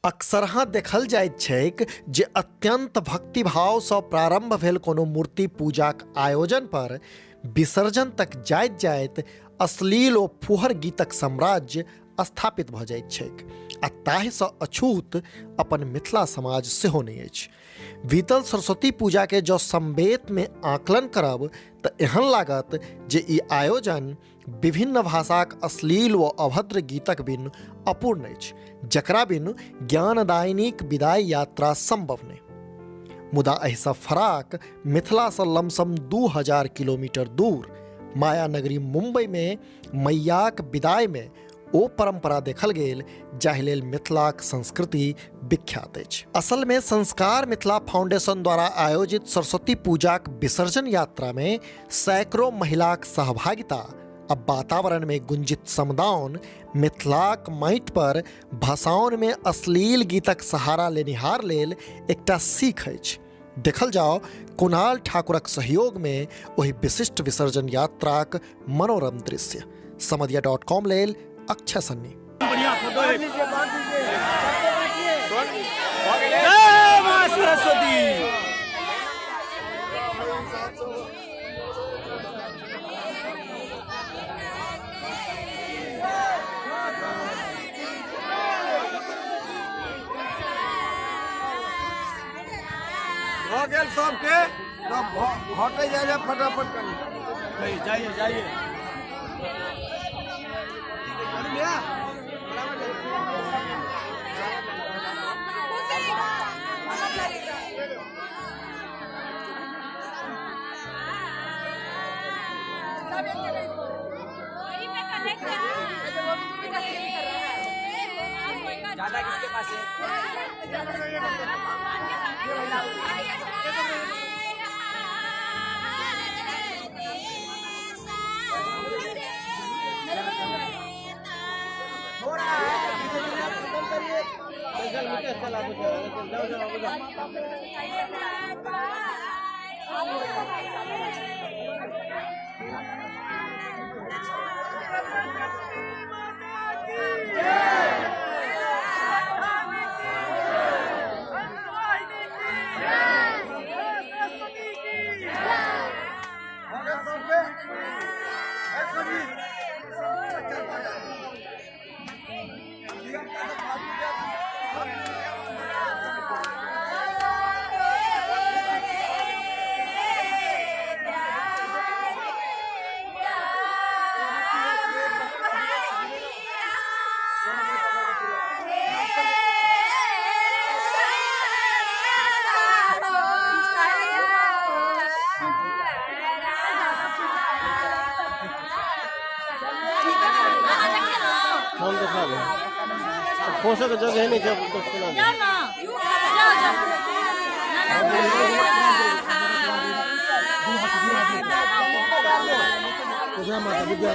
अक्सरहाँ देखल जाइत छैक जे अत्यन्त भक्तिभावसँ प्रारम्भ भेल कोनो मूर्ति पूजाक आयोजन पर विसर्जन तक जाइत जाइत अश्लील ओ फुहर गीतक साम्राज्य स्थापित भऽ जाइत छैक आ ताहिसँ अछूत अपन मिथिला समाज सेहो नहि अछि। बीतल सरस्वती पूजाके जँ संवेतमे आकलन करब तऽ एहन लागत जे ई आयोजन विभिन्न भाषाक अश्लील व अभद्र गीतक बिनु अपूर्ण अछि, जकरा बिनु ज्ञानदायिनीक विदाई यात्रा संभव नहि। मुदा एहिसँ फराक मिथिलासँ लमसम 2000 किलोमीटर दूर मायानगरी मुंबईमे मैयाक विदाईमे ओ परंपरा देखल गेल जाहि लेल मिथिलाक संस्कृति विख्यात अछि। असलमे संस्कार मिथिला फाउंडेशन द्वारा आयोजित सरस्वती पूजाक विसर्जन यात्रामे सैकड़ों महिलाक सहभागिता आ वातावरणमे गुंजित समदाउन मिथिलाक माटि पर भसाउनमे अश्लील गीतक सहारा लेनिहार लेल एकटा सीख अछि। देखल जाओ कुणाल ठाकुरक सहयोगमे ओहि विशिष्ट विसर्जन यात्राक मनोरम दृश्य। समदिया डॉट कॉम लेल अक्षय सन्नी। जय मां सरस्वती। भऽ गेल सबके, तब हटै जाइ जा फटाफट कनी। जाइए जाइए। ज्यादा किसके पास है? फोन देखा दे, खोसे के जगह नहीं जब तो सुना दे। माता विद्या।